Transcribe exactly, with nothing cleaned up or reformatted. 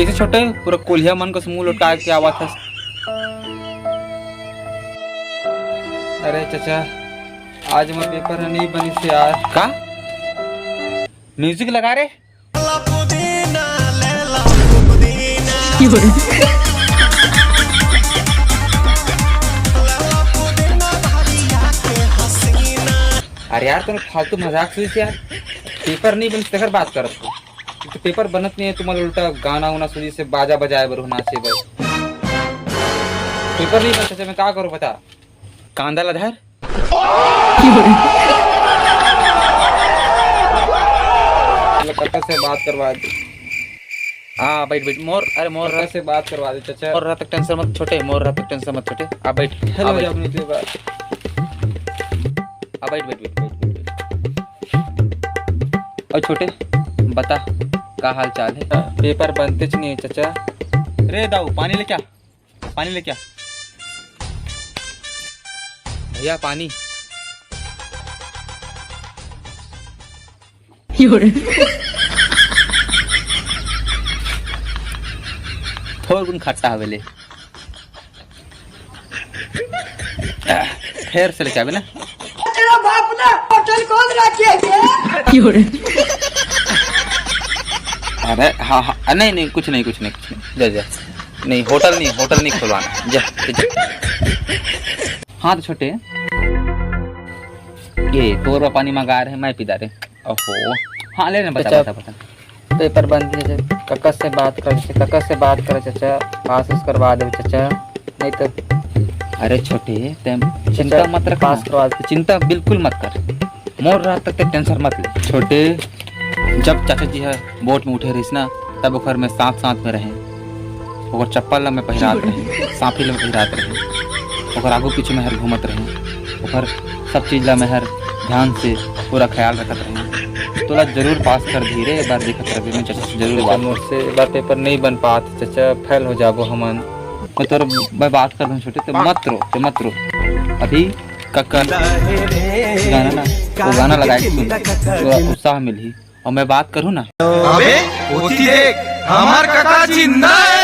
इसे छोटे, पूरा कोलिहा मन कस मुंह लटका के आवत हस। अरे चचा, आज मोर पेपर ह नहीं बनिस यार। का? म्यूजिक लगा रे। अरे यार, तूने फालतू मजाक सुनिस यार। पेपर नहीं बनिस, तेकर बात करत हो। तो पेपर बनत नहीं है, तुम्हारा उल्टा गाना उना सुनिस, बाजा बजाए बर हो, नाचे बर। पेपर नहीं बनत, मैं का करूँ बता? कांदा ला धर। कक्का से बात करवा दे। हाँ, बैठ, बैठ। मोर, अरे, मोर कक्का से बात करवा दे, चाचा। मोर रहत तक टेंशन मत छोटे, मोर रहत तक टेंशन मत छोटे। आ, बैठ, हेलो, आ, बैठ। जा, अपनी बात। आ, बैठ, बैठ, बैठ, बैठ, बैठ। और छोटे, बता, का हाल चाल है? पेपर बनतेच नहीं है, चाचा। रे दाऊ, पानी लेके आ। पानी लेके आ। भैया, पानी। थोर गुन खट्टा हवे ले। फेर से लेके आबे ना। तेरा बाप ना होटल खोल रखे है। अरे हाँ, हाँ, नहीं, नहीं, कुछ नहीं, कुछ नहीं, कुछ नहीं। जा, जा। नहीं, होटल नहीं, होटल नहीं खुलवाना। जा, जा। हाँ तो छोटे, ये तोर बर पानी मंगा रहे, मैं पी डारे। ओहो, हाँ, ले ना, बता, चाचा, बता, बता। पेपर बंद नहीं है, कक्का से बात कर, कक्का से बात कर चाचा, पास उस करवा दे चाचा, नहीं तो। अरे छोटे, ते चिंता चाचा, मत रख पास ना। करवा दे। चिंता बिल्कुल मत कर, मोर रहत तक ते टेंशन मत ले। छोटे, जब चाचा जी ह वोट में उठे रहिस ना, तब ओकर में साथ साथ में रहे। ओकर चप्पल ला मैं पहिरात रहे, साफी ला मैं पहिरात रहे, ओकर आगू पीछू मैं हर घूमत रहे, ओकर सब चीज ला मैं हर ध्यान से पूरा ख्याल रखत रहे। तोला जरूर पास कर दी रे, एक बार देखत रहे, मैं चाचा से जरूर चाचा, बात मोर से एक बार पेपर नहीं बन पात, चाचा, फेल हो जाबो हमन। मैं तोर, मैं बात कर दूं छोटे, ते मत रो, ते मत रो। अभी कक्का गाना ना, वो गाना लगाए के सुन, तो उत्साह मिलही। और मैं बात करूँ ना। अबे, ओती देख, हमार कका जिंदा है।